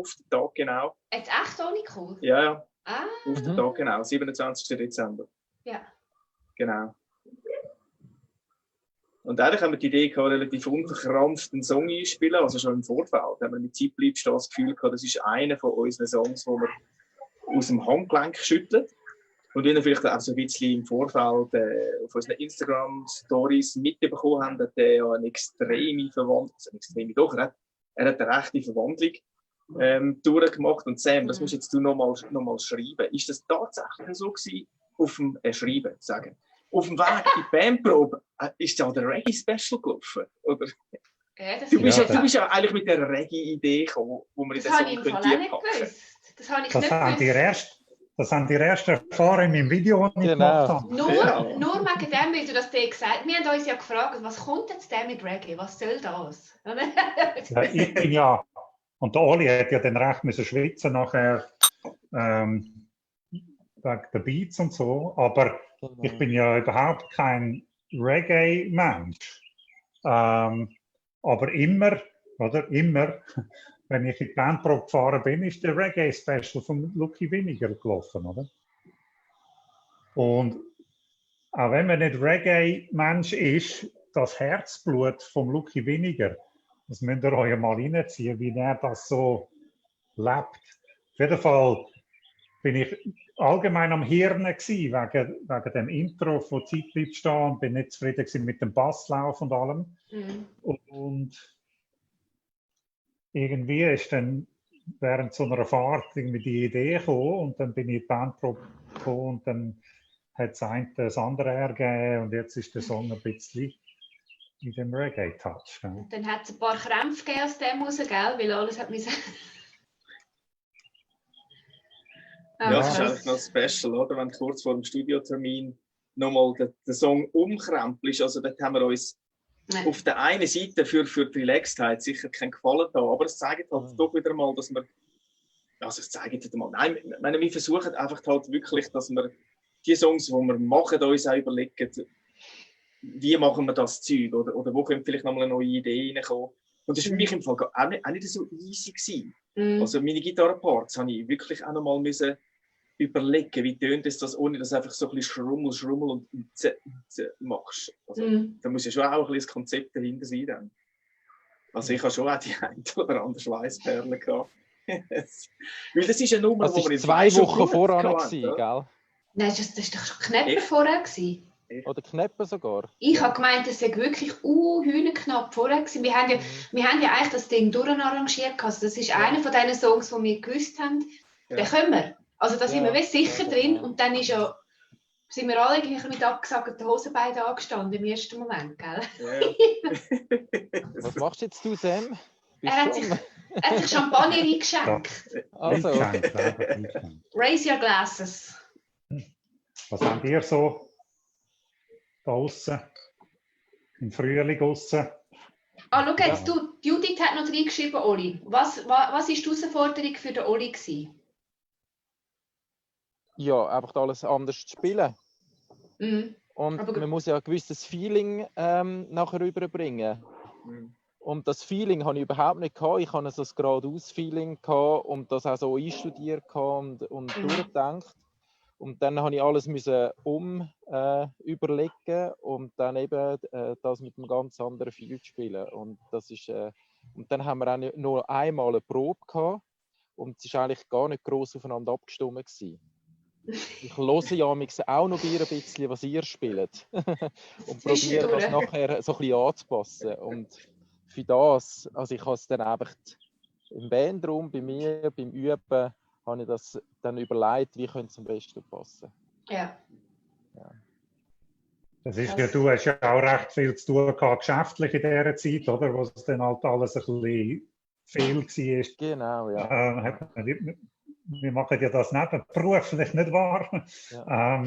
auf den Tag genau. Jetzt echt ohne Kur? Ja, Ah. auf den Tag genau, 27. Dezember. Ja. Genau. Und eigentlich haben wir die Idee gehabt, relativ unverkrampft einen Song einspielen, also schon im Vorfeld. Haben wir mit Zeit bleibst das Gefühl gehabt, das ist einer von unseren Songs, wo wir aus dem Handgelenk schütteln. Und wenn ihr vielleicht auch so ein bisschen im Vorfeld auf unseren Instagram-Stories mitbekommen habt, hat er ja eine extreme Verwandlung, also eine extreme doch, er hat eine rechte Verwandlung durchgemacht. Und Sam, das musst jetzt du noch mal schreiben. Ist das tatsächlich so gewesen, auf dem Schreiben, sagen? Auf dem Weg in die Bandprobe ist da der Reggae-Special gelaufen, oder? Ja, du bist ja eigentlich mit der Reggae-Idee gekommen, wo man in den Song könnte packen. Das habe ich nicht gewusst. Das haben die ersten erfahren in meinem Video, das ich gemacht habe. Nur wegen dem, weil du das dir gesagt hast. Wir haben uns ja gefragt, was kommt jetzt der mit Reggae? Was soll das? Ja, ich bin ja, und der Oli hat ja dann recht müssen schwitzen nachher wegen der Beats und so, aber ich bin ja überhaupt kein Reggae-Mensch. Aber immer, wenn ich in die Bandprobe gefahren bin, ist der Reggae-Special von Lucky Winiger gelaufen, oder? Und auch wenn man nicht Reggae-Mensch ist, das Herzblut vom Lucky Winiger, das müsst ihr euch mal reinziehen, wie er das so lebt. Auf jeden Fall bin ich allgemein am Hirn gewesen, wegen dem Intro von Zeit bleibt stehen, bin nicht zufrieden gewesen mit dem Basslauf und allem. Und irgendwie ist dann während so einer Fahrt irgendwie die Idee gekommen und dann bin ich in die Bandprobe gekommen und dann hat es ein das andere ergeben und jetzt ist der Song ein bisschen in dem Reggae-Touch. Ja. Und dann hat es ein paar Krämpfe gegeben aus dem raus, gell? Weil alles hat müssen... Ja, das ist eigentlich noch special, oder? Wenn du kurz vor dem Studiotermin nochmal den Song umkrempelst. Also dort haben wir uns auf der einen Seite für die Relaxedheit sicher keinen Gefallen da, aber es zeigt halt doch wieder mal, dass wir, also es zeigt wieder mal, nein, wir versuchen einfach halt wirklich, dass wir die Songs, die wir machen, uns auch überlegen, wie machen wir das Zeug oder wo könnte vielleicht nochmal eine neue Idee reinkommen. Und das war für mich im Fall auch nicht so easy gewesen. Also meine Gitarrenparts habe ich wirklich auch nochmal müssen überlegen, wie tönt es das, ohne dass du einfach so ein bisschen Schrummel und machst. Also, da muss ja schon auch ein bisschen das Konzept dahinter sein. Dann. Also ich habe schon auch die ein oder andere Schweißperlen gehabt. Weil das ist eine Nummer, das wo man in 2 Wochen voran war, gell? Nein, das war doch schon knapp vorher. Oder knapp sogar. Ich habe gemeint, das sei wirklich hühnerknapp vorher gewesen. Wir haben ja eigentlich das Ding durcharrangiert. Also das ist einer von diesen Songs, die wir gewusst haben, den können wir. Also da sind wir sicher drin und dann sind wir alle mit abgesagten Hosenbeinen angestanden im ersten Moment, gell? Ja. Was machst jetzt du, Sam? Er hat sich Champagner eingeschenkt. Also. Raise your glasses. Was habt ihr so da aussen? Im Frühling aussen? Ah, schau jetzt, Judith hat noch reingeschrieben, Oli. Was war die Herausforderung für den Oli gewesen? Ja, einfach alles anders zu spielen. Und man muss ja ein gewisses Feeling nachher rüberbringen. Und das Feeling habe ich überhaupt nicht gehabt. Ich hatte so ein geradeaus Feeling gehabt und das auch so einstudiert und durchgedacht. Und dann habe ich alles müssen überlegen und dann eben das mit einem ganz anderen Feel zu spielen. Und das ist, und dann haben wir auch nur einmal eine Probe gehabt und es war eigentlich gar nicht gross aufeinander abgestimmt gewesen. Ich höre ja auch noch ein bisschen, was ihr spielt und probiere das nachher so ein bisschen anzupassen. Und für das, also ich habe es dann einfach im Bandraum, bei mir, beim Üben, habe ich das dann überlegt, wie könnte es am besten passen. Ja. Das ist ja, du hast ja auch recht viel zu tun gehabt, geschäftlich in dieser Zeit, oder? Wo es dann halt alles ein bisschen viel war. Genau, ja. Wir machen ja das nebenberuflich, nicht wahr? Ja.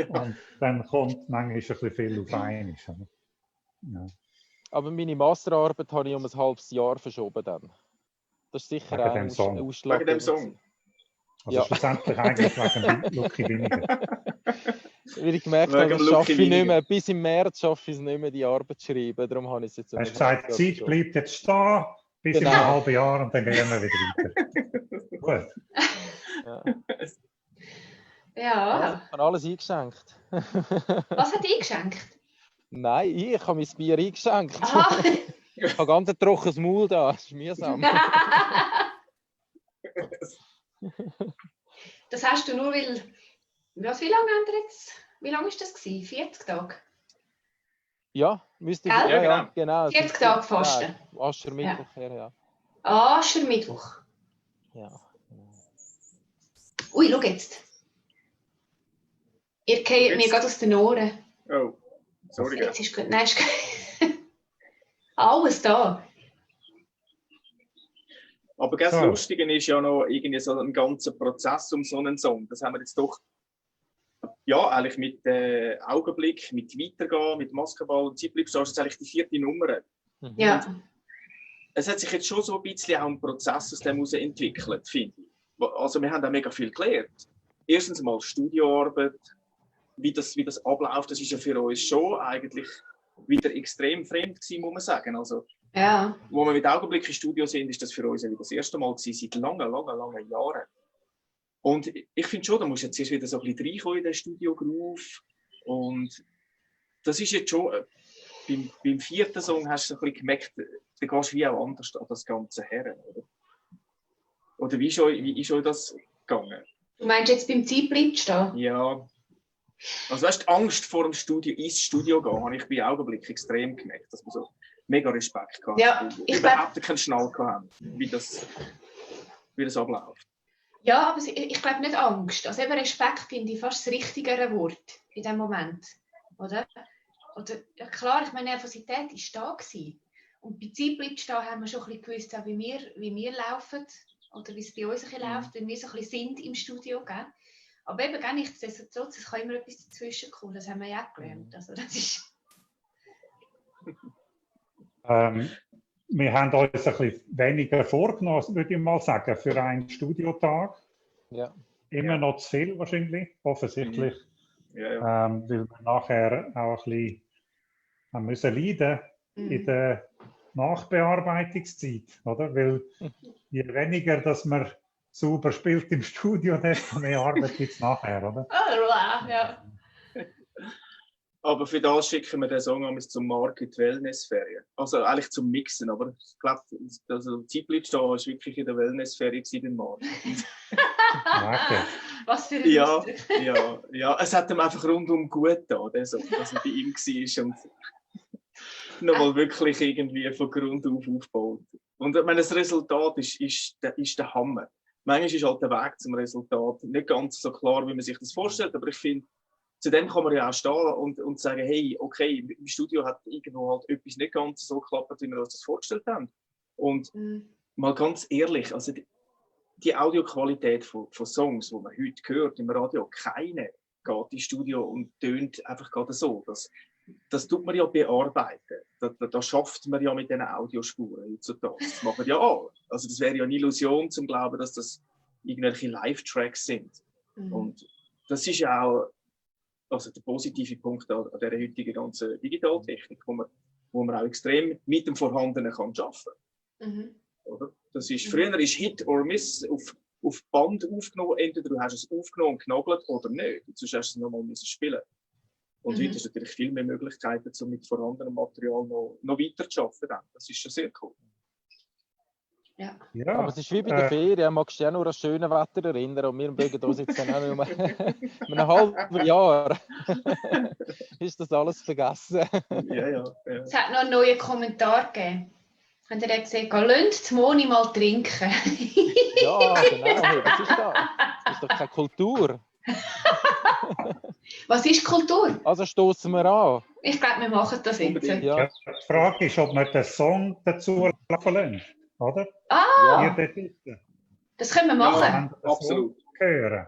Und dann kommt manchmal ein bisschen viel auf einmal. Ja. Aber meine Masterarbeit habe ich um ein halbes Jahr verschoben dann. Das ist sicher wegen ein Ausschlag. Wegen dem Song? Also schlussendlich eigentlich wegen Lucky Winiger. Weil ich gemerkt habe, das schaffe ich nicht mehr. Bis im März schaffe ich es nicht mehr, die Arbeit zu schreiben. Darum habe ich es jetzt... Hast du gesagt, die Zeit bleibt jetzt stehen, bis in einem halben Jahr und dann gehen wir wieder weiter. gut. Ja. Ja. Ich habe alles eingeschenkt. Was hat eingeschenkt? Nein, ich habe mein Bier eingeschenkt. Aha. Ich habe ganz ein trockenes Maul da. Das ist mühsam. Das hast du nur, weil... Wie lange haben wir jetzt... Wie lange war das? 40 Tage? Ja, müsste ich. Gell? Ja, genau. 40 Tage Fasten. Aschermittwoch her, ja. Aschermittwoch. Ja. Ui, schau jetzt. Ihr geht mir gerade aus den Ohren. Oh, sorry. Jetzt ist gut. Nein, ist gut. Alles da. Aber das Lustige ist ja noch irgendwie so ein ganzer Prozess um so einen Song. Das haben wir jetzt doch, ja, eigentlich mit Augenblick, mit Weitergehen, mit Maskenball und Zeitblick-Star, das ist eigentlich die 4. Nummer. Ja. Es hat sich jetzt schon so ein bisschen auch ein Prozess aus dem heraus entwickelt, finde ich. Also wir haben da mega viel gelernt. Erstens mal Studioarbeit, wie das abläuft, das ist ja für uns schon eigentlich wieder extrem fremd gewesen, muss man sagen. Also, Ja. wo wir mit Augenblick im Studio sind, ist das für uns ja wieder das erste Mal gewesen, seit langen Jahren. Und ich finde schon, da musst du jetzt erst wieder so ein bisschen reinkommen in den Studio-Groove. Und das ist jetzt schon, beim 4. Song hast du ein bisschen gemerkt, da gehst du wie auch anders an das Ganze her. Oder wie ist euch das gegangen? Du meinst jetzt beim Zeitblick stehen? Ja. Also weißt, die Angst vor dem Studio, ins Studio gehen, habe ich bei Augenblick extrem gemerkt, dass wir so mega Respekt hatten. Ja, ich überhaupt keinen Schnall hatten, wie das abläuft. Ja, aber ich glaube nicht Angst. Also eben Respekt finde ich fast das richtigere Wort in dem Moment. Oder ja klar, ich meine, Nervosität war da gewesen. Und bei Zeitblick stehen haben wir schon ein bisschen gewusst, auch wie wir laufen. Oder wie es bei uns ein bisschen läuft, wenn wir so ein bisschen sind im Studio. Gell? Aber eben gar nichtsdestotrotz, es kann immer etwas dazwischen kommen. Das haben wir ja auch gelernt. Also das ist... Wir haben uns ein bisschen weniger vorgenommen, würde ich mal sagen, für einen Studiotag. Ja. Immer noch zu viel wahrscheinlich, offensichtlich. Weil wir nachher auch ein bisschen haben müssen leiden in der Nachbearbeitungszeit, oder? Weil je weniger, dass man sauber spielt im Studio, desto mehr Arbeit gibt es nachher, oder? Ja. Aber für das schicken wir den Song zum Markt in die Wellnessferien. Also eigentlich zum Mixen, aber ich glaube, also Zeitblick da war wirklich in der Wellnessferie beim Markt. Okay. Was für ein ja, es hat ihm einfach rundum gut getan, der Song, dass er bei ihm war und nochmal wirklich irgendwie von Grund auf aufgebaut. Und ich meine, das Resultat ist der Hammer. Manchmal ist halt der Weg zum Resultat nicht ganz so klar, wie man sich das vorstellt, aber ich finde, zu dem kann man ja auch stehen und sagen, hey, okay, im Studio hat irgendwo halt etwas nicht ganz so geklappt, wie wir uns das vorgestellt haben. Und mal ganz ehrlich, also die Audioqualität von Songs, die man heute hört im Radio, keine geht ins Studio und tönt einfach gerade so. Das tut man ja bearbeiten. Da schafft man ja mit diesen Audiospuren heutzutage. Das machen wir ja auch. Also das wäre ja eine Illusion, zum glauben, dass das irgendwelche Live-Tracks sind. Und das ist ja auch also der positive Punkt an dieser heutigen ganzen Digitaltechnik, wo man auch extrem mit dem Vorhandenen kann arbeiten kann. Oder? Das ist, früher ist Hit or Miss auf Band aufgenommen, entweder du hast es aufgenommen und genagelt oder nicht. Sonst hast du es nochmal spielen. Und heute ist natürlich viel mehr Möglichkeiten, um mit vorhandenem Material noch weiter zu arbeiten. Das ist schon sehr cool. Ja. Ja, aber es ist wie bei der Ferien, magst du dich auch nur an das schöne Wetter erinnern und wir mögen uns jetzt dann auch nur in einem halben Jahr ist das alles vergessen. Ja. Es hat noch einen neuen Kommentar gegeben. Habt ihr gesehen, lasst die Moni mal trinken. Ja, genau, was ist das? Das ist doch keine Kultur. Was ist Kultur? Also stoßen wir an. Ich glaube, wir machen das jetzt. Ja. Die Frage ist, ob wir den Song dazu laufen lassen, oder? Ah! Ja. Das können wir machen. Ja, absolut. Hören.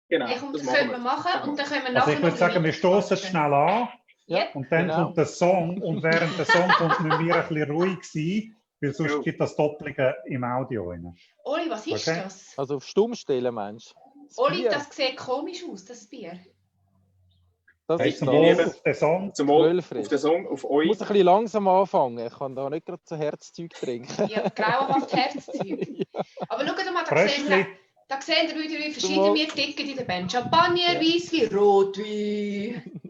Genau, das können wir machen und dann können wir Also nachher ich würde sagen, wir stoßen schnell an Ja, und dann kommt der Song und während der Song müssen wir ein bisschen ruhig sein, weil sonst gibt das Doppelige im Audio rein. Oli, was ist das? Also auf Stumm stellen, meinst du? Oli, das sieht komisch aus, das Bier. Das Hey, ist zum das. Wohl auf den Song. Zum Wohl Wölfrisch. auf den Song, auf Ich euch. muss ein bisschen langsam anfangen. Ich kann da nicht gerade so Herzzeug trinken. Ja, grauenhaft Herzzeug. Ja. Aber schaut mal, Fröschli. da seht ihr wieder, wie verschieden wir ticken in der Band. Champagner, Ja. Weisswein, Rotwein.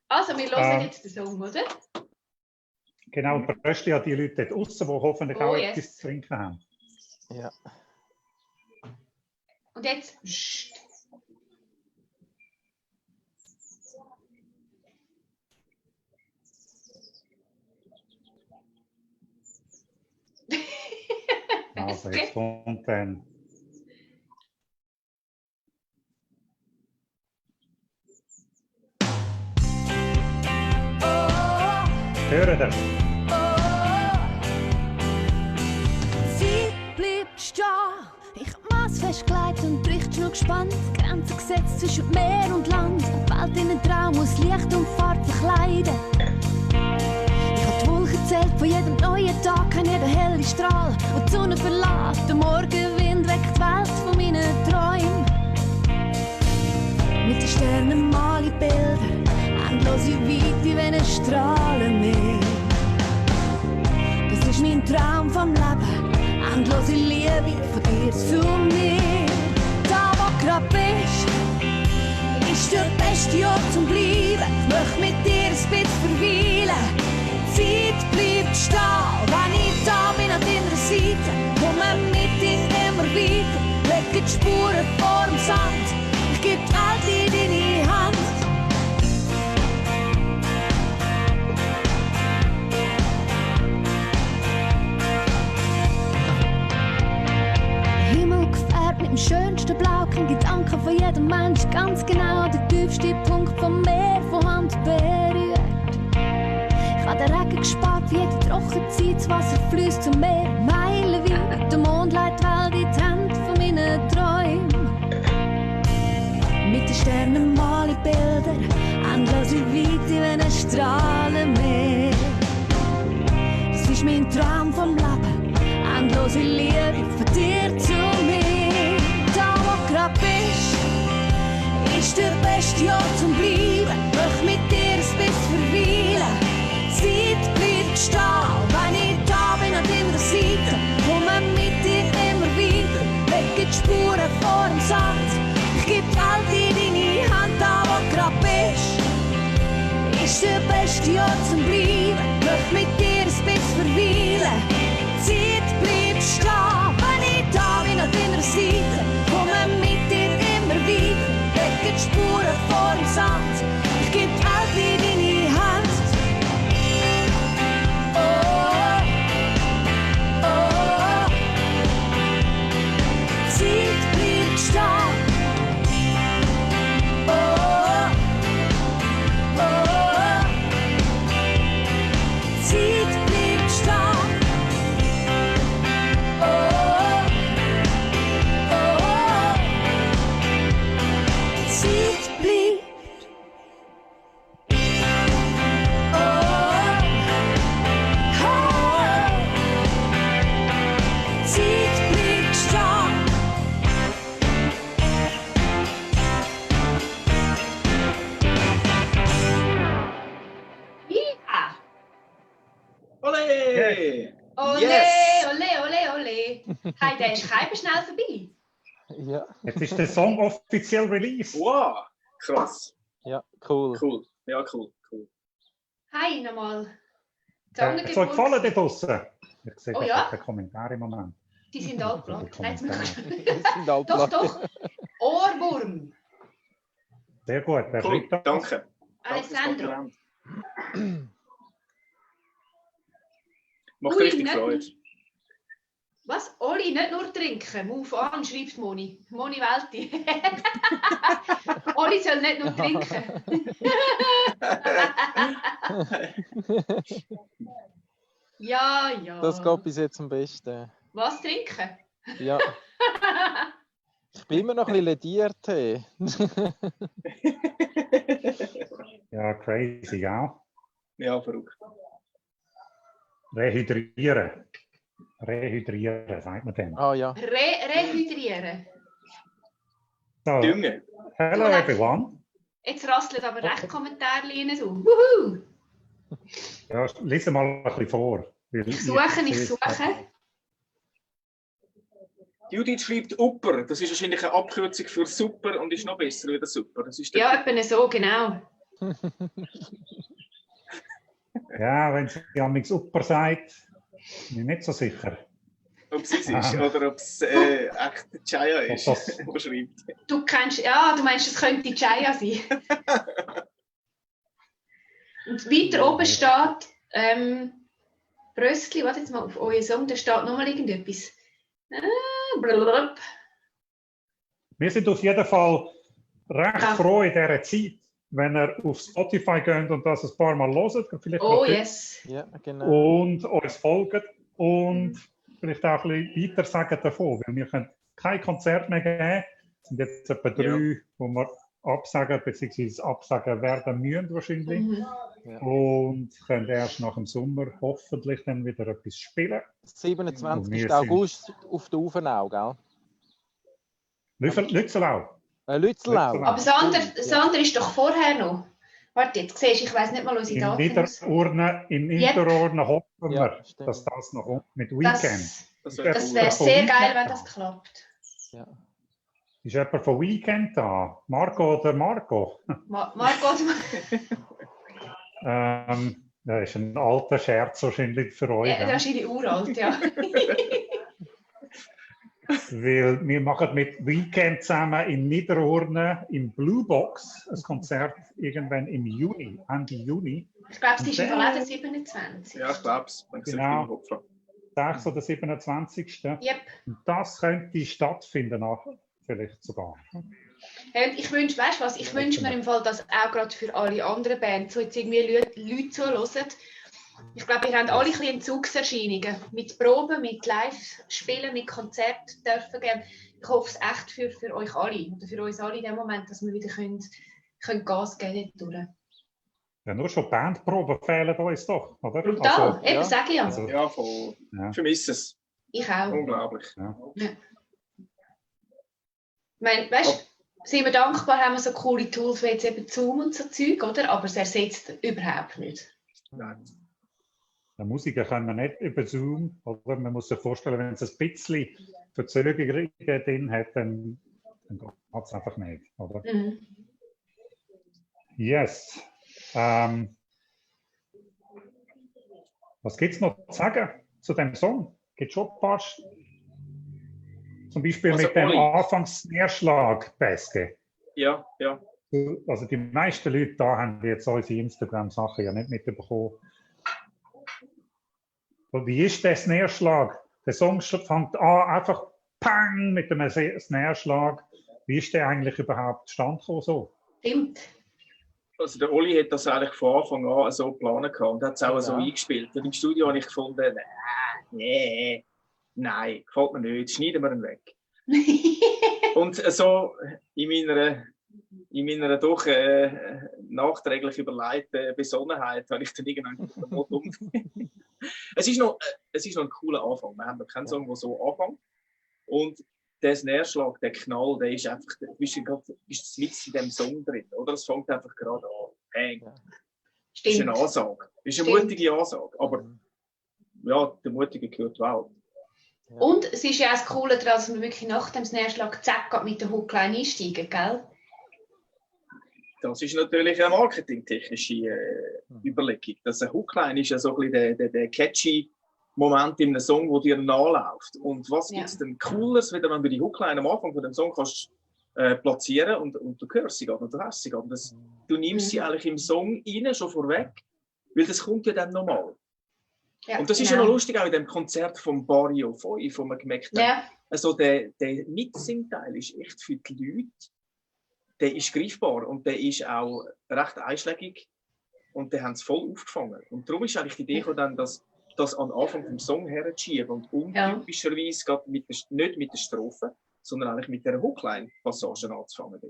Also, wir hören jetzt den Song, oder? Genau, und Rösti an die Leute dort draussen, die hoffentlich auch yes. etwas zu trinken haben. Ja. Und jetzt. Psst. Also, jetzt kommt dann. Hören ihr? Sie bleibt stehen. Ich hab Maß festgelegt und Richtschnur gespannt. Grenzen gesetzt zwischen Meer und Land. Die Welt in einen Traum muss Licht und Farbe verkleiden. Ich hab die Wolken gezählt von jedem neuen Tag, kann jeder helle Strahl. Und die Sonne verlässt, der Morgenwind weckt die Welt von meinen Träumen. Mit den Sternen male ich Bilder, endlose Weite wie ein Strahlenmeer. Das ist mein Traum vom Leben, endlose Liebe von dir zu mir. Da wo du grad bist, ist der beste Ort zum Bleiben. Ich möchte mit dir ein bisschen verweilen. Die Zeit bleibt stehen, wenn ich da bin an deiner Seite. Komme mit dir immer weiter, lege die Spuren vor dem Sand. Ich gebe die Welt in deine Hand. Himmel gefährt mit dem schönsten Blau, kein Gedanke von jedem Mensch, ganz genau der tiefste Punkt vom Meer von Hand berührt. Ich habe den Regen gespart, wie jede Trockenzeit, das Wasser fließt zum Meer, meilenweit. Der Mond leitet die Welt in die Hände von meinen Träumen. Mit den Sternen male ich Bilder, endlose Weite wie ein Strahlenmeer. Das ist mein Traum vom Leben, endlose Liebe von dir zu mir. Da wo du grad bist, ist der beste Ort zum Bleiben. Möchte mit dir ein bisschen verweilen. Die Zeit bleibt stehen, wenn ich da bin an deiner Seite. Komme mit dir immer weiter, lege die Spuren vor dem Sand. Ich gebe die Welt in deine Hand, da wo du grad bist. Ist der beste Ort zum Bleiben. Möchte mit dir ein bisschen verweilen. Die Zeit bleibt stehen, wenn ich da bin an deiner Seite. Komme mit dir immer weiter, lege die Spuren vor dem Sand. Ich gebe die Welt in deine Hand. Oh, oh, die Zeit bleibt stehen. Oh, oh, die Zeit bleibt stehen. Oh, oh, die Zeit bleibt. Ja! Ole! Ole, Yes! ole, ole, ole. Hey, der ist kein schnell vorbei. Ja. Jetzt ist der Song offiziell released. Wow! Krass. Ja, cool. Cool. Ja, cool. Cool. Hey, nochmal. Hat es euch gefallen dort draussen? Ich sehe Oh gar ja? keine Kommentare im Moment. Die sind altblatt. Nein, Kommentare. sind halt doch, platt. doch. Ohrwurm. Sehr gut. Wer Cool. schreibt das? Danke. Alessandro. Danke fürs Kompliment. Macht Ui, richtig nicht- Freude. Was? Oli, nicht nur trinken. Move an, schreibt Moni. Moni Welti. Oli soll nicht nur trinken. Ja, ja. Das geht bis jetzt am besten. Was trinken? Ja. Ich bin immer noch ein bisschen lediert. Hey. Ja, crazy, ja. Ja, verrückt. Rehydrieren. Rehydrieren, sagt man dem. Ah ja. Rehydrieren. So, Düngen. hello everyone. Jetzt rasselt aber recht Kommentare rein. So. Wuhu! Ja, lese mal ein bisschen vor. Ich suche. Judith schreibt Upper. Das ist wahrscheinlich eine Abkürzung für Super und ist noch besser wie der Super. Das ist ja, etwa so, genau. Ja, wenn sie amigs Upper sagt, bin ich nicht so sicher. Ob sie es ist oder ob es echt Chaya ist, der schreibt. Du meinst, es könnte Chaya sein. Und weiter oben steht Bröstli, warte jetzt mal auf euren Song, da steht nochmal irgendetwas. Wir sind auf jeden Fall recht froh in dieser Zeit, wenn ihr auf Spotify geht und das ein paar Mal hört. Vielleicht yes. Ja, genau. Und uns folgt und vielleicht auch ein bisschen weiter sagen davon, weil wir können kein Konzert mehr geben. Es sind jetzt etwa 3, wo wir absagen bzw. absagen werden müssen wahrscheinlich. Ja. Und können erst nach dem Sommer hoffentlich dann wieder etwas spielen. 27. August auf der Ufenau, gell? Lützelau. Lützelau. Aber das andere ist doch vorher noch. Warte, jetzt siehst du, ich weiss nicht mal unsere Daten. In Niederurne hoffen wir, dass das noch kommt mit Weekend. Das wäre sehr geil, wenn das klappt. Ja. Ist jemand von Weekend da? Marco oder Marco? Marco oder das ist ein alter Scherz wahrscheinlich für euch. Ja, das ist die uralt, ja. Weil wir machen mit Weekend zusammen in Niederurne im Blue Box ein Konzert irgendwann im Juni, Ende Juni. Ich glaube, es ist im Fall der 27. Ja, ich glaube es. Genau. 6. oder 27. Yep. Und das könnte stattfinden nachher. Vielleicht sogar. Ich wünsche, weißt du was, ich wünsche mir im Fall, dass auch gerade für alle anderen Bands so jetzt irgendwie Leute zuhören. Ich glaube, wir haben alle ein bisschen Entzugserscheinungen. Mit Proben, mit Live-Spielen, mit Konzerten dürfen geben. Ich hoffe es echt für euch alle oder für uns alle in dem Moment, dass wir wieder können Gas geben können. Ja, nur schon Bandproben fehlen uns doch, oder? Brutal, also, eben sage ich ja. Also, ja, voll. Ja. Ich vermisse es. Ich auch. Unglaublich. Ja. Ja. Ich meine, weißt du, sind wir dankbar, haben wir so coole Tools wie jetzt eben Zoom und so Zeug, oder? Aber es ersetzt überhaupt nicht. Nein. Die Musiker können wir nicht über Zoom, oder? Man muss sich vorstellen, wenn es ein bisschen Verzögerungen drin hat, dann geht es einfach nicht, oder? Mhm. Yes. Was gibt es noch zu sagen zu dem Song? Gibt es schon ein paar? Zum Beispiel also mit dem Anfangs-Snare-Schlag, Beste. Ja, ja. Also die meisten Leute da haben jetzt unsere Instagram-Sachen ja nicht mitbekommen. Wie ist der Snare-Schlag? Der Song fängt an, einfach pang mit dem Snare-Schlag. Wie ist der eigentlich überhaupt zustande gekommen so? Stimmt. Also der Oli hat das eigentlich von Anfang an so geplant und hat es auch so eingespielt. Und im Studio habe ich gefunden, nein, gefällt mir nicht, schneiden wir ihn weg. Und so in meiner doch nachträglich überlegten Besonnenheit habe ich dann irgendwann es ist noch ein cooler Anfang. Wir haben noch keinen Song, der so anfängt. Und der Snare-Schlag, der Knall, der ist einfach, du bist mit in dem Song drin, oder? Es fängt einfach gerade an. Bang. Das ist eine Ansage. Das ist eine mutige Ansage. Aber ja, der Mutige gehört die Welt. Ja. Und es ist ja auch das Coole daran, dass wir wirklich nach dem Snare-Schlag zack mit der Hookline einsteigen, gell? Das ist natürlich eine marketingtechnische Überlegung. Das Hookline ist ja so ein bisschen der catchy Moment in einem Song, der dir nachläuft. Und was gibt es denn Cooles, wenn du die Hookline am Anfang von dem Song kannst platzieren und du hörst sie gerade, du hörst sie gerade. Du nimmst sie eigentlich im Song rein, schon vorweg, weil das kommt ja dann nochmal. Ja, und das ist ja noch lustig, auch in dem Konzert von Barrio 5, wo man gemerkt hat, also der Mitsing-Teil ist echt für die Leute, der ist greifbar und der ist auch recht einschlägig und der haben es voll aufgefangen. Und darum ist eigentlich die Idee dann, dass das am Anfang vom Song herzuschieben und untypischerweise nicht mit der Strophe, sondern eigentlich mit der Hookline-Passage anzufangen.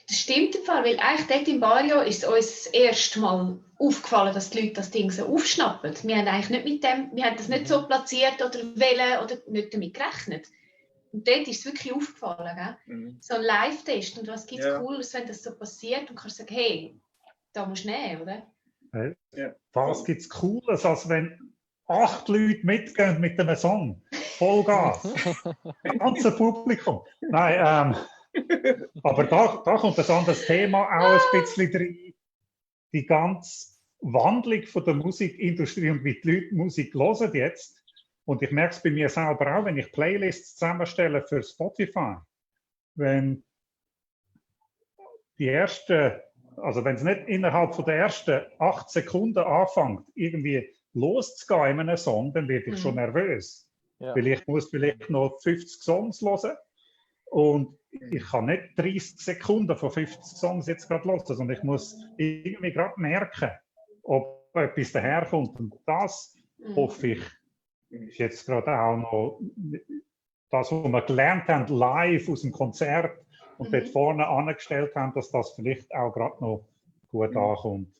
Das stimmt im Fall, weil eigentlich dort im Barrio ist es uns das erste Mal aufgefallen, dass die Leute das Ding so aufschnappen. Wir haben eigentlich nicht mit dem, wir haben das nicht so platziert oder wollen oder nicht damit gerechnet. Und dort ist es wirklich aufgefallen, gell? So ein Live-Test. Und was gibt es Cooles, wenn das so passiert und kannst sagen, hey, da musst du nehmen, oder? Was gibt es Cooles, als wenn 8 Leute mitgehen mit einem Song? Vollgas. Das ganze Publikum. Nein, aber da kommt ein anderes Thema auch ein bisschen rein. Die ganze Wandlung von der Musikindustrie und wie die Leute Musik hören jetzt. Und ich merke es bei mir selber auch, wenn ich Playlists zusammenstelle für Spotify. Wenn es nicht innerhalb von der ersten 8 Sekunden anfängt, irgendwie loszugehen in einem Song, dann werde ich schon nervös. Ja. Weil ich muss vielleicht noch 50 Songs hören und ich kann nicht 30 Sekunden von 50 Songs jetzt gerade hören, sondern ich muss irgendwie gerade merken, ob etwas daherkommt. Und das hoffe ich, ist jetzt gerade auch noch das, was wir gelernt haben, live aus dem Konzert und dort vorne angestellt haben, dass das vielleicht auch gerade noch gut ankommt.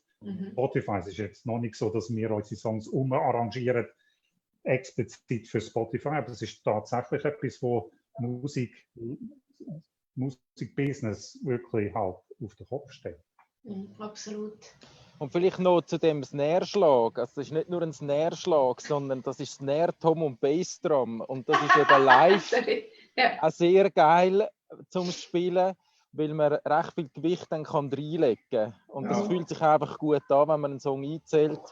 Spotify ist jetzt noch nicht so, dass wir unsere Songs umarrangieren, explizit für Spotify, aber es ist tatsächlich etwas, wo Musikbusiness wirklich halt auf den Kopf stellt. Absolut. Und vielleicht noch zu dem Snare-Schlag. Also das ist nicht nur ein Snare-Schlag, sondern das ist Snare, Tom und Bassdrum. Und das ist eben live auch sehr geil zum Spielen, weil man recht viel Gewicht dann reinlegen kann. Und es fühlt sich einfach gut an, wenn man einen Song einzählt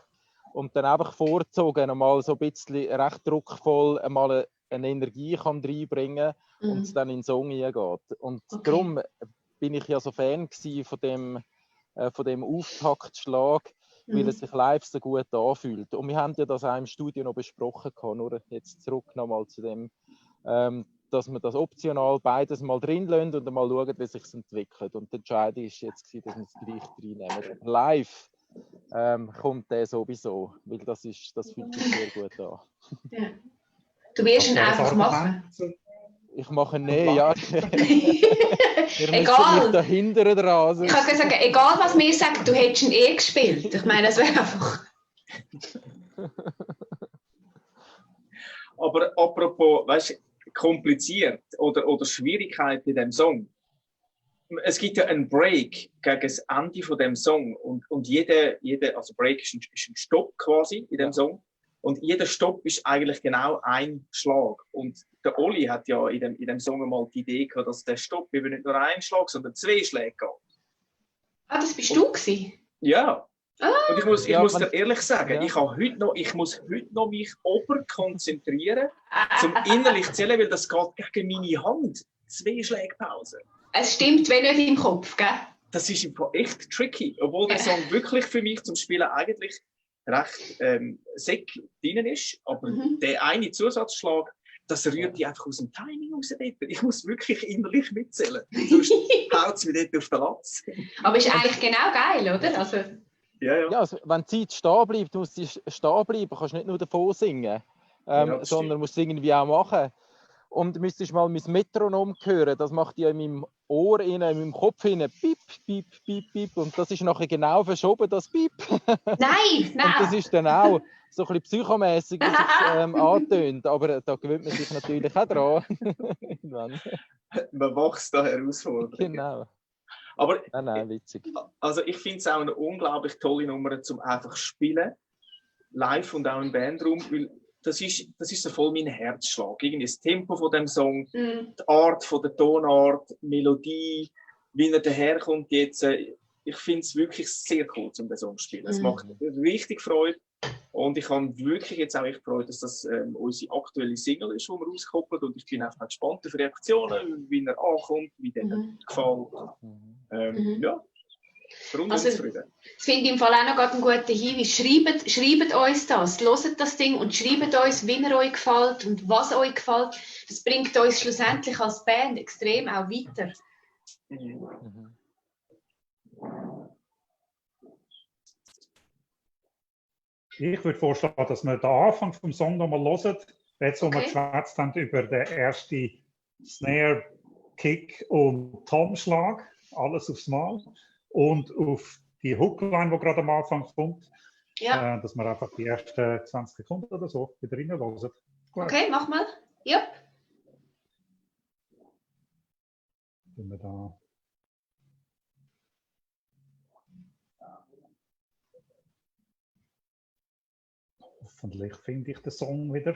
und dann einfach vorzogen einmal so ein bisschen recht druckvoll einmal eine Energie kann reinbringen und es dann in den Song hineingeht. Und darum bin ich ja so Fan von dem Auftaktschlag, weil es sich live so gut anfühlt. Und wir haben ja das auch im Studio noch besprochen, nur jetzt zurück nochmal zu dem, dass wir das optional beides mal drin lassen und mal schauen, wie es sich entwickelt. Und die Entscheidung ist jetzt, dass wir es gleich reinnehmen. Live kommt der sowieso, weil das fühlt sich sehr gut an. Ja. Du wirst ihn einfach machen. Ich mache ihn nicht, ja. Egal. Da hinten dran. Also. Ich kann sagen, egal was wir sagen, du hättest ihn gespielt. Ich meine, es wäre einfach... Aber apropos, weißt du, kompliziert oder Schwierigkeit in dem Song. Es gibt ja einen Break gegen das Ende von dem Song und jeder, also Break ist ein Stopp quasi in dem Song und jeder Stopp ist eigentlich genau ein Schlag. Und der Oli hat ja in dem Song mal die Idee gehabt, dass der Stopp eben nicht nur ein Schlag, sondern 2 Schläge geht. Ah, das bist du gewesen? Ja. Und ich muss dir ehrlich sagen, ich muss heute noch mich konzentrieren, zum innerlich zu zählen, weil das geht gegen meine Hand. 2 Schläge Pause. Es stimmt, wenn nicht im Kopf, gell? Das ist echt tricky, obwohl der Song wirklich für mich zum Spielen eigentlich recht sick drin ist, aber der eine Zusatzschlag, das rührt die einfach aus dem Timing raus. Ich muss wirklich innerlich mitzählen, sonst haut es mir dort auf den Latz. Aber ist eigentlich genau geil, oder? Also... Ja, also, wenn die Zeit stehen bleibt, musst du stehen bleiben, kannst nicht nur davon singen, sondern musst es irgendwie auch machen. Und du müsstest mal mein Metronom hören, das macht ja in meinem Ohr, in meinem Kopf hinein, piep, piep, piep, piep. Und das ist nachher genau verschoben, das Piep. Nein! Und das ist dann auch so ein bisschen psychomässig, wie es sich antönt. Aber da gewöhnt man sich natürlich auch dran. Man wächst da Herausforderungen. Genau. Aber nein, witzig. Also ich finde es auch eine unglaublich tolle Nummer zum einfach spielen, live und auch im Bandraum, weil das ist so voll mein Herzschlag. Irgendwie das Tempo von dem Song, die Art von der Tonart, Melodie, wie er daherkommt jetzt. Ich finde es wirklich sehr cool, um den Song zu spielen. Es macht richtig Freude. Und ich habe wirklich jetzt auch echt Freude, dass das unsere aktuelle Single ist, die wir rauskoppeln. Und ich bin einfach gespannt auf Reaktionen, wie er ankommt, wie der gefällt. Ja, also, das finde ich im Fall auch noch einen guten Hinweis. Schreibt uns das, hört das Ding und schreibt uns, wie er euch gefällt und was euch gefällt. Das bringt uns schlussendlich als Band extrem auch weiter. Ich würde vorschlagen, dass wir den Anfang vom Song nochmal hören. Jetzt, wo wir geschwätzt haben über den ersten Snare, Kick und Tom-Schlag. Alles aufs Mal. Und auf die Hookline, die gerade am Anfang kommt. Ja. Dass wir einfach die ersten 20 Sekunden oder so wieder reinhören. Okay, mach mal. Ja. Wenn wir da hoffentlich finde ich den Song wieder.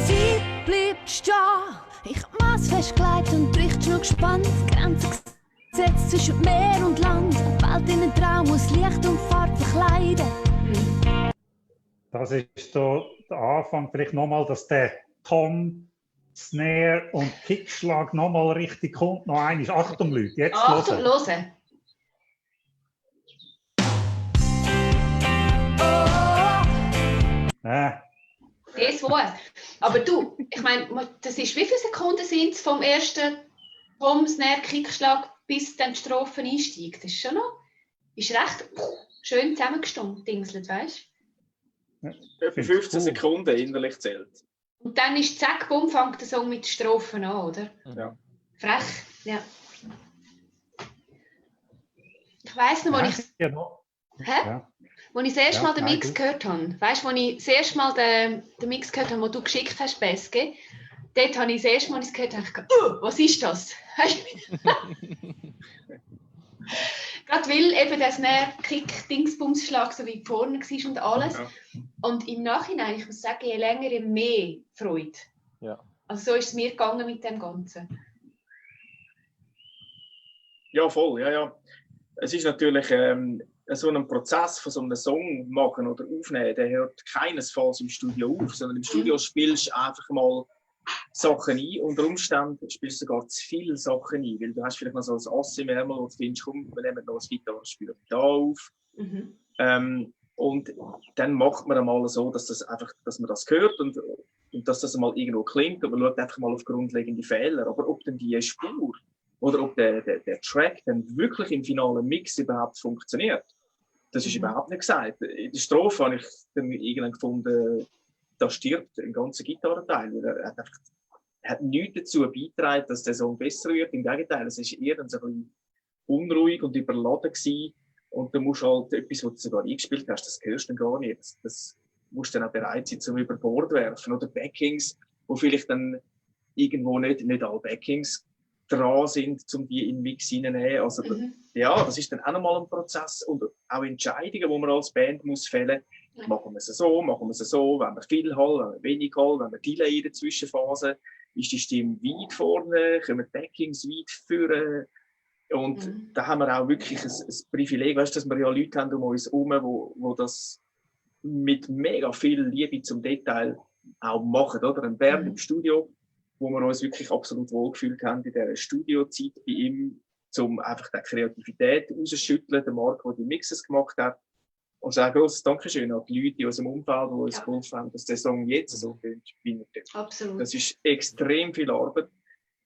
Zeit bleibt stehen, ich hab Maß festgelegt und die Richtschnur gespannt. Grenzen gesetzt zwischen Meer und Land. Eine Welt in einen Traum muss Licht und Farbe verkleiden. Das ist so der Anfang. Vielleicht nochmal, dass der Tom, Snare und Kickschlag nochmal richtig kommt. Noch einmal. Achtung, Leute, jetzt Achtung, hören. Das Wort. Aber du, ich meine, das ist, wie viele Sekunden sind es vom ersten Tom, Snare, Kickschlag bis dann die Strophe einsteigt? Das ist schon noch, ist recht schön zusammengestimmt, Dingselt, weißt du? Etwa 15 Sekunden innerlich zählt. Und dann ist zack, bumm, fängt der Song mit Strophen an, oder? Ja. Frech, ja. Ich weiss noch, als ich... Ja. Als ich das erste Mal den Mix gehört habe, weißt du, als ich das erste Mal den Mix gehört habe, den du geschickt hast, Beske, dort habe ich das erste Mal gehört und dachte, was ist das? Gerade weil eben der Snare-Kick-Dingsbumsschlag so weit vorne war und alles. Ja. Und im Nachhinein, ich muss sagen, je länger, je mehr Freude. Ja. Also so ist es mir gegangen mit dem Ganzen. Ja, voll, ja. Es ist natürlich so ein Prozess von so einem Song machen oder aufnehmen, der hört keinesfalls im Studio auf, sondern im Studio spielst du einfach mal Sachen ein. Unter Umständen spielst du sogar zu viele Sachen ein, weil du hast vielleicht noch so ein Ass im Ärmel, wo du findest, komm, wir nehmen noch ein Gitarrenspiel da auf. Und dann macht man einmal so, dass man das hört und dass das mal irgendwo klingt und man schaut einfach mal auf grundlegende Fehler. Aber ob denn die Spur oder ob der Track dann wirklich im finalen Mix überhaupt funktioniert, das ist überhaupt nicht gesagt. In der Strophe habe ich dann irgendwann gefunden, da stirbt ein ganzer Gitarrenteil. Er hat nichts dazu beigetragen, dass der Song besser wird. Im Gegenteil, es war eher so ein bisschen unruhig und überladen gewesen. Und da musst du halt etwas, was du sogar eingespielt hast, das hörst du dann gar nicht. Das musst du dann auch bereit sein, zum über Bord werfen. Oder Backings, wo vielleicht dann irgendwo nicht alle Backings dran sind, um die in den Mix hineinzunehmen. Also, ja, das ist dann auch nochmal ein Prozess und auch Entscheidungen, die man als Band muss fällen. Machen wir es so, wenn wir viel Hall, wenn wir wenig Hall, wenn wir Delay in der Zwischenphase, ist die Stimme weit vorne, kommen die Backings weit vorne. Und da haben wir auch wirklich ein Privileg, weißt, dass wir ja Leute haben um uns herum, wo das mit mega viel Liebe zum Detail auch machen. Oder? Ein Bernd im Studio, wo wir uns wirklich absolut wohlgefühlt haben in dieser Studiozeit bei ihm, um einfach die Kreativität rauszuschütteln, der Marc, der die Mixes gemacht hat. Und sagen grosses Dankeschön an die Leute in unserem Umfeld, die uns geholfen haben, dass der Song jetzt so klingt, wie er tut. Absolut. Das ist extrem viel Arbeit,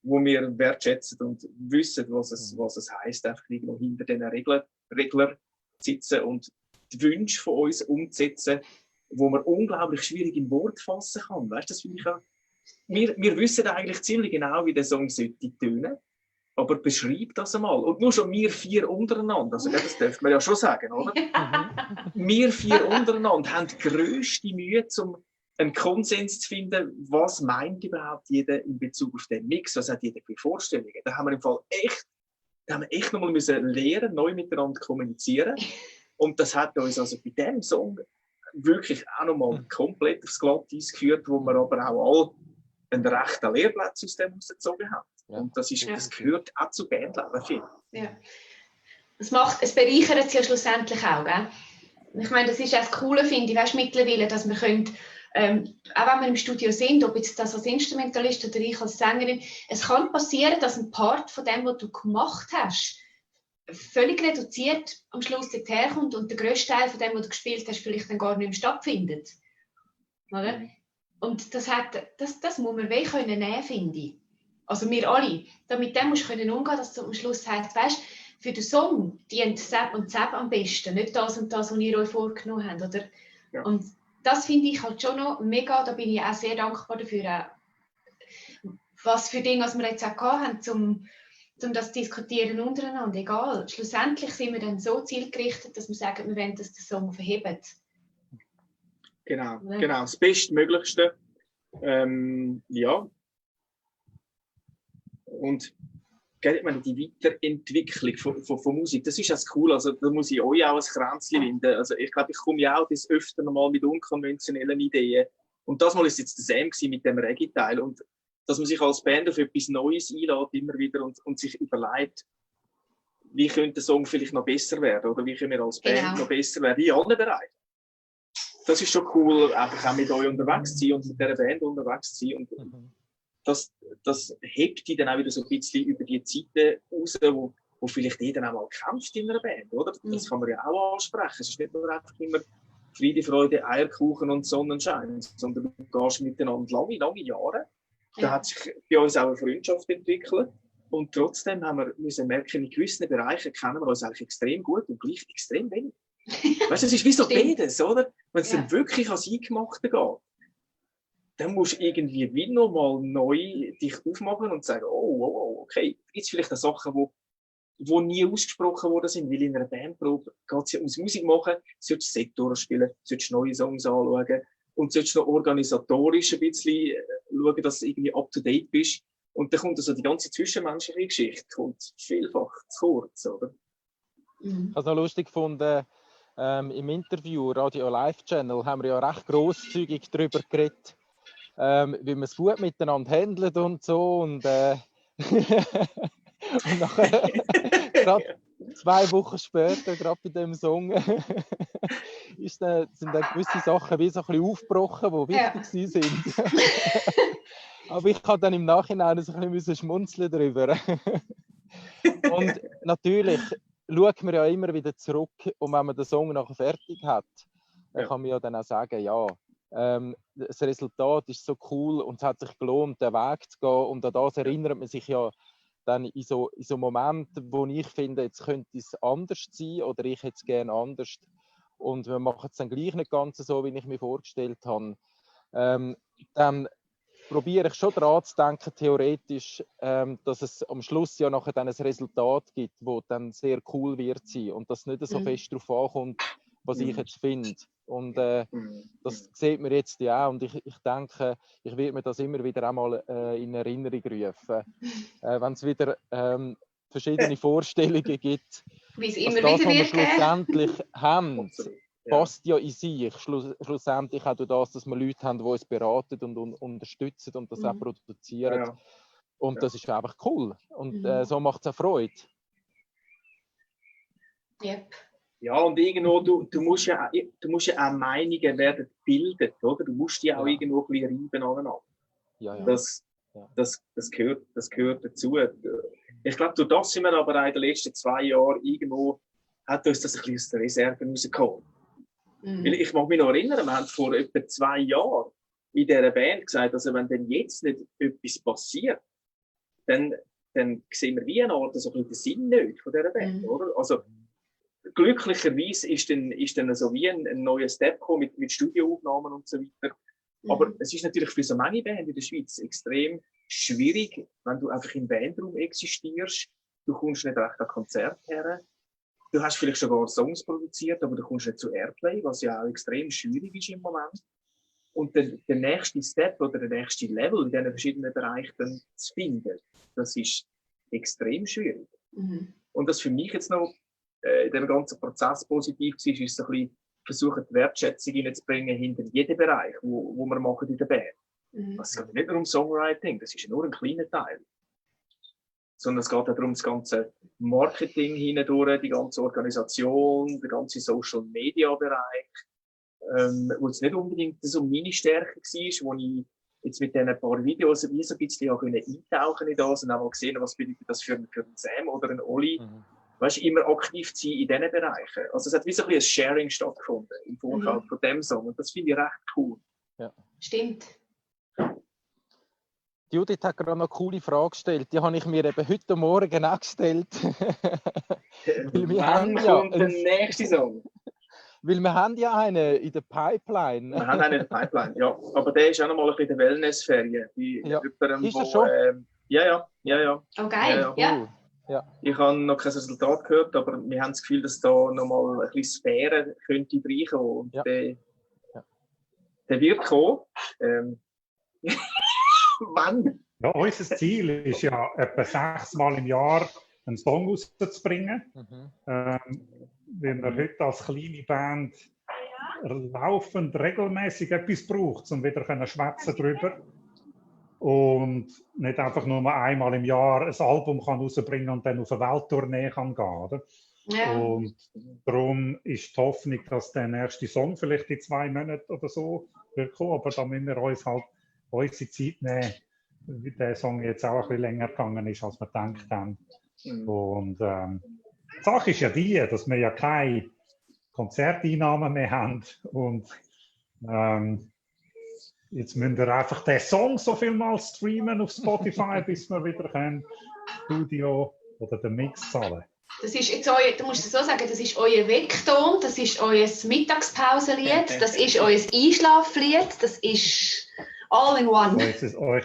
wo wir wertschätzen und wissen, was es heisst, einfach irgendwo hinter diesen Reglern sitzen und die Wünsche von uns umzusetzen, wo man unglaublich schwierig in Wort fassen kann. Weißt, das finde ich auch. Wir wissen eigentlich ziemlich genau, wie der Song sollte tönen, aber beschreibt das einmal. Und nur schon wir 4 untereinander, also das dürfen wir ja schon sagen, oder? Wir 4 untereinander haben die grösste Mühe, um einen Konsens zu finden, was meint überhaupt jeder in Bezug auf den Mix, was hat jeder für Vorstellungen. Da haben wir im Fall echt nochmal lernen, neu miteinander kommunizieren. Und das hat uns also bei diesem Song wirklich auch nochmal komplett aufs Glatteis geführt, wo wir aber auch alle einen rechten Lehrplatz aus dem rausgezogen haben. Ja. Und das gehört auch zu Bandleben viel. Ja. Es bereichert es ja schlussendlich auch. Gell? Ich meine, das ist auch das Coole, finde ich, weißt, mittlerweile, dass wir können, auch wenn wir im Studio sind, ob jetzt das als Instrumentalist oder ich als Sängerin, es kann passieren, dass ein Part von dem, was du gemacht hast, völlig reduziert am Schluss herkommt und der grösste Teil von dem, was du gespielt hast, vielleicht dann gar nicht mehr stattfindet. Oder? Und das muss man nehmen können, finde ich. Also wir alle. Mit dem musst du umgehen, dass du am Schluss sagst, weißt, für den Song dient Sepp und Sepp am besten, nicht das und das, was ihr euch vorgenommen habt. Oder? Ja. Und das finde ich halt schon noch mega, da bin ich auch sehr dankbar dafür, was für Dinge wir jetzt auch gehabt haben, um das zu diskutieren untereinander. Egal. Schlussendlich sind wir dann so zielgerichtet, dass wir sagen, wir wollen, dass der Song verhebt. Genau, das Bestmöglichste. Ja. Und ich meine, die Weiterentwicklung von Musik, das ist das cool. Also da muss ich euch auch ein Kränzchen winden. Also ich glaube, ich komme ja auch des Öfteren mal mit unkonventionellen Ideen. Und das Mal ist jetzt der Sam mit dem Reggae-Teil. Und dass man sich als Band auf etwas Neues einlädt, immer wieder und sich überlegt, wie könnte der Song vielleicht noch besser werden oder wie können wir als Band noch besser werden, in allen Bereichen. Das ist schon cool, einfach auch mit euch unterwegs zu sein und mit dieser Band unterwegs zu sein. Und das hebt die dann auch wieder so ein bisschen über die Zeiten raus, wo vielleicht jeder auch mal kämpft in einer Band, oder? Das kann man ja auch ansprechen. Es ist nicht nur einfach immer Friede, Freude, Eierkuchen und Sonnenschein, sondern du gehst miteinander lange Jahre. Da hat sich bei uns auch eine Freundschaft entwickelt. Und trotzdem müssen wir merken, in gewissen Bereichen kennen wir uns eigentlich extrem gut und gleich extrem wenig. Weißt du, es ist wie so beides, oder? Wenn es dann wirklich ans Eingemachte geht, dann musst du irgendwie wie nochmal neu dich aufmachen und sagen, okay, gibt es vielleicht Sachen, die nie ausgesprochen worden sind, weil in einer Bandprobe geht es ja ums Musik machen, solltest du Set durchspielen, solltest neue Songs anschauen und solltest noch organisatorisch ein bisschen schauen, dass du irgendwie up-to-date bist. Und dann kommt also die ganze zwischenmenschliche Geschichte kommt vielfach zu kurz, oder? Ich habe es noch lustig gefunden, im Interview Radio Live Channel haben wir ja recht grosszügig darüber geredet, wie man es gut miteinander handelt und so. Und nachher, gerade 2 Wochen später, gerade bei dem Song, sind dann gewisse Sachen wie so ein bisschen aufgebrochen, die wichtig sind. Aber ich kann dann im Nachhinein so ein bisschen schmunzeln darüber. Und natürlich schaut man ja immer wieder zurück, und wenn man den Song nachher fertig hat, dann kann man ja dann auch sagen, ja, das Resultat ist so cool und es hat sich gelohnt, den Weg zu gehen. Und an das erinnert man sich ja dann in so Momenten, wo ich finde, jetzt könnte es anders sein oder ich hätte es gerne anders. Und wir machen es dann gleich nicht ganz so, wie ich mir vorgestellt habe. Dann probiere ich schon daran zu denken, theoretisch, dass es am Schluss ja nachher dann ein Resultat gibt, das dann sehr cool wird sein und dass nicht so fest darauf ankommt, was ich jetzt finde. Und das sieht man jetzt ja auch. Und ich denke, ich werde mir das immer wieder einmal in Erinnerung rufen. Wenn es wieder verschiedene Vorstellungen gibt, wie es dass immer das, wieder was wir wird schlussendlich haben, passt ja in sich. Schlussendlich auch durch das, dass wir Leute haben, die uns beraten und unterstützen und das auch produzieren. Und das ist einfach cool. Und so macht es auch Freude. Yep. Ja, und irgendwo, du musst ja auch Meinungen werden gebildet, oder? Du musst die auch irgendwo ein bisschen reiben aneinander. Ja. Das gehört dazu. Ich glaube, durch das sind wir aber auch in den letzten 2 Jahren irgendwo, hat uns das ein bisschen aus der Reserve rausgeholt. Weil ich mag mich noch erinnern, wir haben vor etwa 2 Jahren in dieser Band gesagt, also wenn denn jetzt nicht etwas passiert, dann sehen wir wie eine Art so ein bisschen den Sinn nicht von dieser Band, oder? Also, glücklicherweise ist dann so wie ein neuer Step gekommen mit Studioaufnahmen und so weiter. Aber es ist natürlich für so manche Bands in der Schweiz extrem schwierig, wenn du einfach im Bandraum existierst. Du kommst nicht recht an Konzerte her. Du hast vielleicht sogar Songs produziert, aber du kommst nicht zu Airplay, was ja auch extrem schwierig ist im Moment. Und der nächste Step oder der nächste Level in diesen verschiedenen Bereichen zu finden, das ist extrem schwierig. Und das für mich jetzt noch in dem ganzen Prozess positiv war, ist so ein bisschen versuchen, die Wertschätzung hineinzubringen hinter jedem Bereich, wo wir machen in der Band. Es geht nicht nur um Songwriting, das ist ja nur ein kleiner Teil. Sondern es geht auch darum, das ganze Marketing hindurch, die ganze Organisation, der ganze Social-Media-Bereich, wo es nicht unbedingt so meine Stärke war, wo ich jetzt mit diesen paar Videos wie so ein bisschen eintauchen in das und auch mal gesehen, was bedeutet das für einen Sam oder einen Oli. Weißt, immer aktiv zu sein in diesen Bereichen. Also es hat wie so ein bisschen ein Sharing stattgefunden im Vorfeld von dem Song und das finde ich recht cool. Ja. Stimmt. Judith hat gerade noch eine coole Frage gestellt. Die habe ich mir eben heute Morgen auch gestellt. Wann kommt der nächste Song? Weil wir haben ja einen in der Pipeline. Wir haben einen in der Pipeline, ja. Aber der ist auch noch mal ein bisschen in der Wellness-Ferien. Ist das schon? Ja. Oh, geil. Ja. Ja. Ich habe noch kein Resultat gehört, aber wir haben das Gefühl, dass da noch mal ein bisschen Sphäre könnte reinkommen. Und Der wird kommen. Wann? Ja, unser Ziel ist ja, etwa 6 Mal im Jahr einen Song rauszubringen. Wenn man heute als kleine Band laufend regelmäßig etwas braucht, um wieder schwätzen drüber und nicht einfach nur einmal im Jahr ein Album kann rausbringen und dann auf eine Welttournee kann gehen, oder? Ja. Und darum ist die Hoffnung, dass der nächste Song vielleicht in 2 Monaten oder so wird kommen, aber da müssen wir uns halt unsere Zeit nehmen, wie der Song jetzt auch ein bisschen länger gegangen ist, als wir gedacht haben. Und die Sache ist ja die, dass wir ja keine Konzerteinnahmen mehr haben und jetzt müssen wir einfach den Song so viel mal streamen auf Spotify, bis wir wieder können Studio oder den Mix zahlen. Das ist jetzt du musst es so sagen, das ist euer Weckton, das ist euer Mittagspausenlied, das ist euer Einschlaflied, das ist all in one. Das ist euer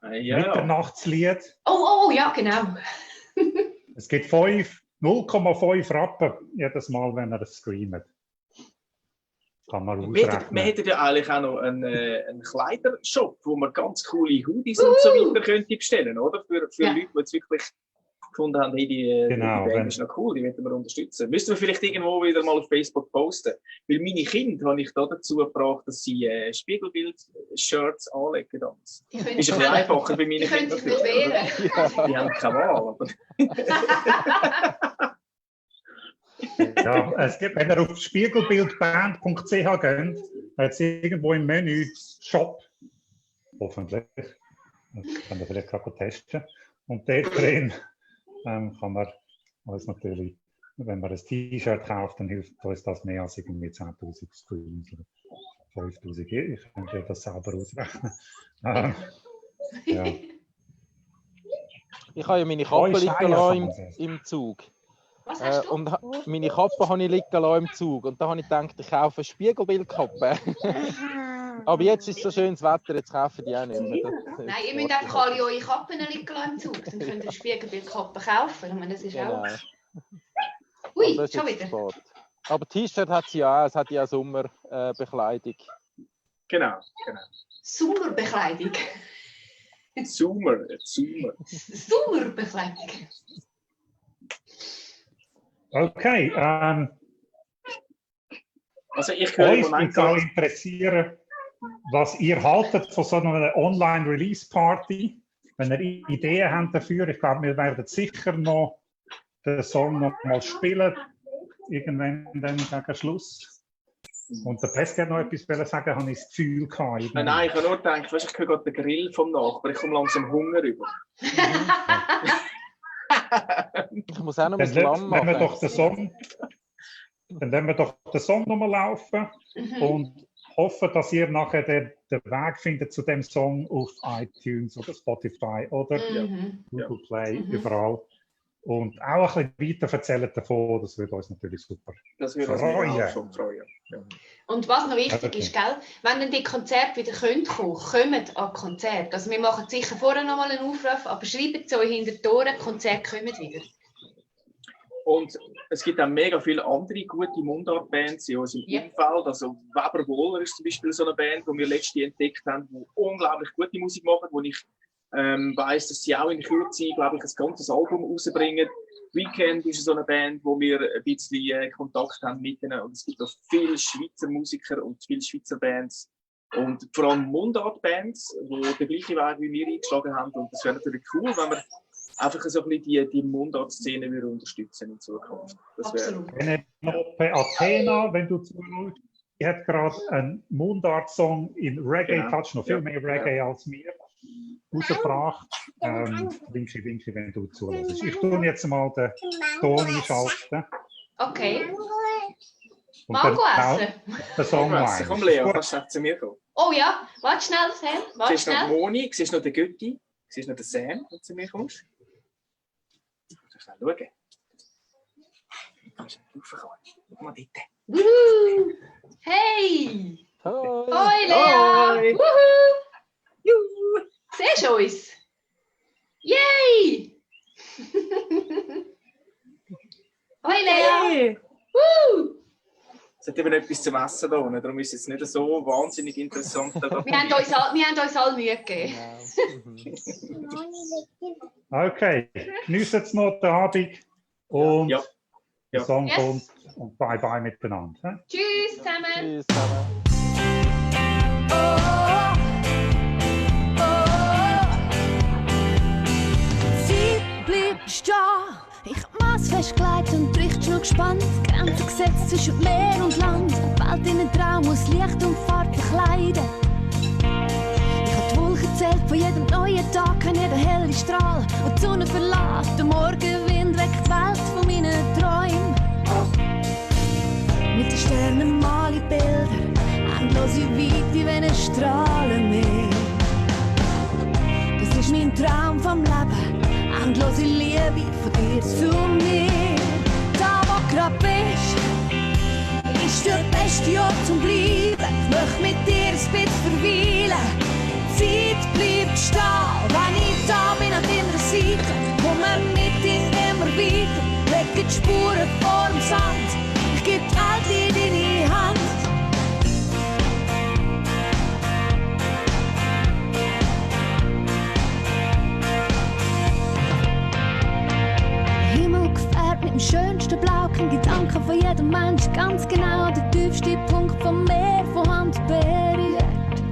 Mitternachtslied. Oh, ja, genau. Es gibt 0,5 Rappen jedes Mal, wenn er es streamt. Kann man ausrechnen. Wir hätten ja eigentlich auch noch einen Kleidershop, wo man ganz coole Hoodies und so weiter könnte bestellen, oder? Für Leute, die jetzt wirklich gefunden haben, hey, die Band ist noch cool, die möchten wir unterstützen. Müssten wir vielleicht irgendwo wieder mal auf Facebook posten. Weil meine Kinder habe ich da dazu gebracht, dass sie Spiegelbild-Shirts anlegen. Ist ein bisschen einfacher bei meinen Kindern. Die können sich nicht wehren. Die haben keine Wahl. Ja, es gibt, wenn ihr auf spiegelbildband.ch geht, hat es irgendwo im Menü Shop. Hoffentlich. Das können wir vielleicht gerade testen. Und dort drin kann man uns natürlich, wenn man ein T-Shirt kauft, dann hilft uns das mehr als irgendwie 10.000 Screens oder 5.000. Ich könnte das selber ausrechnen. Ja. Ich habe ja meine Kappe liegen lassen im Zug. Was hast du? Und meine Kappe habe ich liegen lassen im Zug. Und da habe ich gedacht, ich kaufe eine Spiegelbildkappe. Aber jetzt ist so schönes Wetter, jetzt kaufen die auch nicht mehr. Nein, ihr müsst einfach alle eure Kappen liegen lassen im Zug. Dann könnt ihr eine Spiegelbildkappe kaufen. Ich meine, das ist auch... Ui, ist schon wieder. Sport. Aber T-Shirt hat sie ja auch, es hat ja Sommerbekleidung. Genau. Sommerbekleidung. Sommerbekleidung. Okay, also ich höre uns würde es auch interessieren, was ihr haltet von so einer Online-Release-Party. Wenn ihr Ideen habt dafür, ich glaube, wir werden sicher noch den Song noch mal spielen, irgendwann dann gegen Schluss. Und der Pest hat noch etwas sagen, habe ich das Gefühl gehabt. Nein, ich habe nur gedacht, weißt, ich höre gerade den Grill vom Nachbarn, ich komme langsam Hunger über. Ich muss auch noch ein Lamm machen. Dann lassen wir doch den Song nochmal laufen und hoffen, dass ihr nachher den Weg findet zu dem Song auf iTunes oder Spotify oder Google Play, überall. Und auch ein bisschen weiter erzählen davon, das würde uns natürlich super freuen. Und was noch wichtig ist, gell? Wenn dann die Konzerte wieder kommt an Konzerte. Also wir machen sicher vorher noch mal einen Aufruf, aber schreibt es euch hinter die Ohren, Konzerte kommen wieder. Und es gibt auch mega viele andere gute Mundart-Bands in unserem Umfeld. Also Weber Wohler ist zum Beispiel so eine Band, die wir letztens entdeckt haben, die unglaublich gute Musik machen, wo ich weiss, dass sie auch in Kürze, glaube ich, ein ganzes Album rausbringen. Weekend ist so eine Band, wo wir ein bisschen Kontakt haben mit ihnen. Und es gibt auch viele Schweizer Musiker und viele Schweizer Bands. Und vor allem Mundart-Bands, die den gleichen Weg wie wir eingeschlagen haben. Und das wäre natürlich cool, wenn wir einfach so ein bisschen die Mundart-Szene unterstützen in Zukunft. Das wäre... Penelope Athena, wenn du zuhörst, die hat gerade einen Mundart-Song in Reggae-Touch, noch viel mehr Reggae als mir, rausgebracht. Winky, wenn du zuhörst. Ich tue jetzt mal den Ton einschalten. Okay. Und Mango essen? Den Song essen. Komm, Leo, kannst du zu mir kommen? Oh ja, warte schnell, Sam. Siehst noch die Moni, siehst noch den Götti, siehst noch den Sam, wenn du zu mir kommst. Du kannst schnell schauen. Du kannst raufkommen. Schau mal dort. Wuhu! Hey! Hoi, Leo! Hoi! Wuhu! Juhu! Siehst du uns? Yay! Hoi, Leo! Hey! Woo! Sollt eben etwas zum Essen da unten. Darum ist es jetzt nicht so wahnsinnig interessant. Wir haben uns alle Mühe gegeben. Okay, genießt jetzt noch den Abend und Ja. der Song Yes. kommt und bye-bye miteinander. Tschüss zusammen. Tschüss zusammen. Zeit bleibt stehen. Ich hab Maß festgelegt und die Richtschnur gespannt. Grenzen gesetzt zwischen Meer und Land. Die Welt in einen Traum muss Licht und Farbe verkleiden. Ich hab die Wolken gezählt, von jedem neuen Tag kann jeder helle Strahl. Und die Sonne verlässt, der Morgenwind weckt die Welt von meinen Träumen. Mit den Sternen male ich Bilder, endlose Weite wie ein Strahlenmeer. Das ist mein Traum vom Leben, endlose Liebe von dir zu mir. Da wo du grad bist, ist der beste Ort zum Bleiben. Ich möchte mit dir ein bisschen verweilen. Die Zeit bleibt stehen, wenn ich da bin an deiner Seite. Komme mit dir immer weiter, leg die Spuren vor dem Sand. Ich geb die Welt in deine Hand. Himmel gefärbt mit dem schönsten Blau, kein Gedanke von jedem Mensch, ganz genau der tiefste Punkt vom Meer von Hand berührt.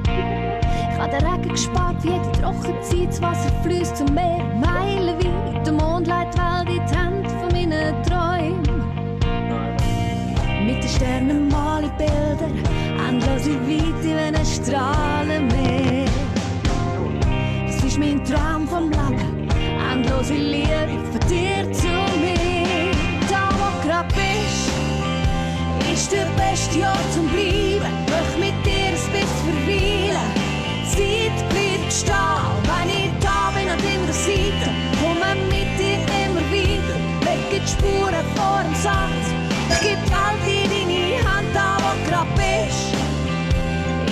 Ich habe den Regen gespart, wie jede Trockenzeit, das Wasser fließt zum Meer, meilenweit. Der Mond leitet die Welt in die Hände von meinen Träumen. Mit den Sternen male ich Bilder, endlose Weite wie ein Strahlenmeer. Das ist mein Traum vom Leben, endlose Liebe von dir zu mir. Da wo du grad bist, ist der beste Ort zum Bleiben. Möchte mit dir ein bisschen verweilen. Die Zeit bleibt stehen, wenn ich da bin an deiner Seite. Komme mit dir immer weiter, leg die Spuren vor dem Sand. Ich geb die Welt in deine Hand, da wo du grad bist.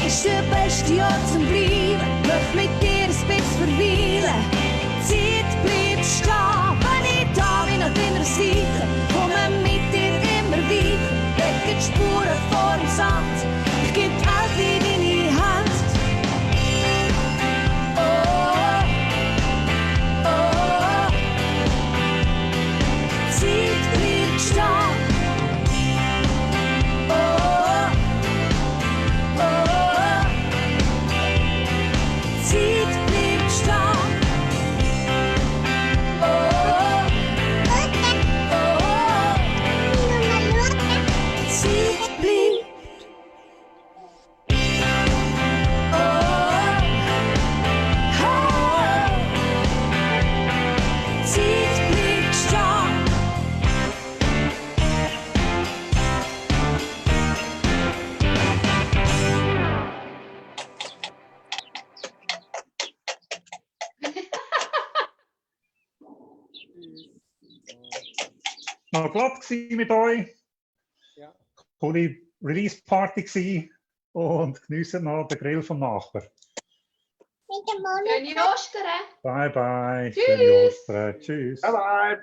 Ist der beste Ort zum Bleiben. Möchte mit dir ein bisschen verweilen. Zeit bleibt stehen, wenn ich da bin an deiner Seite. Komme mit dir immer weiter, leg die Spuren vor dem Sand. Ich geb die Welt in deine Hand. Oh, oh, Zeit bleibt stehen. Oh, oh, Zeit bleibt stehen. Oh, oh, Zeit bleibt. Zeit bleibt stehen. Noch glatt gewesen mit euch. Ja. Coole Release-Party gewesen und geniessen noch den Grill vom Nachbar. Schöne Ostern. Bye bye. Tschüss. Schöne Ostern. Tschüss. Bye bye.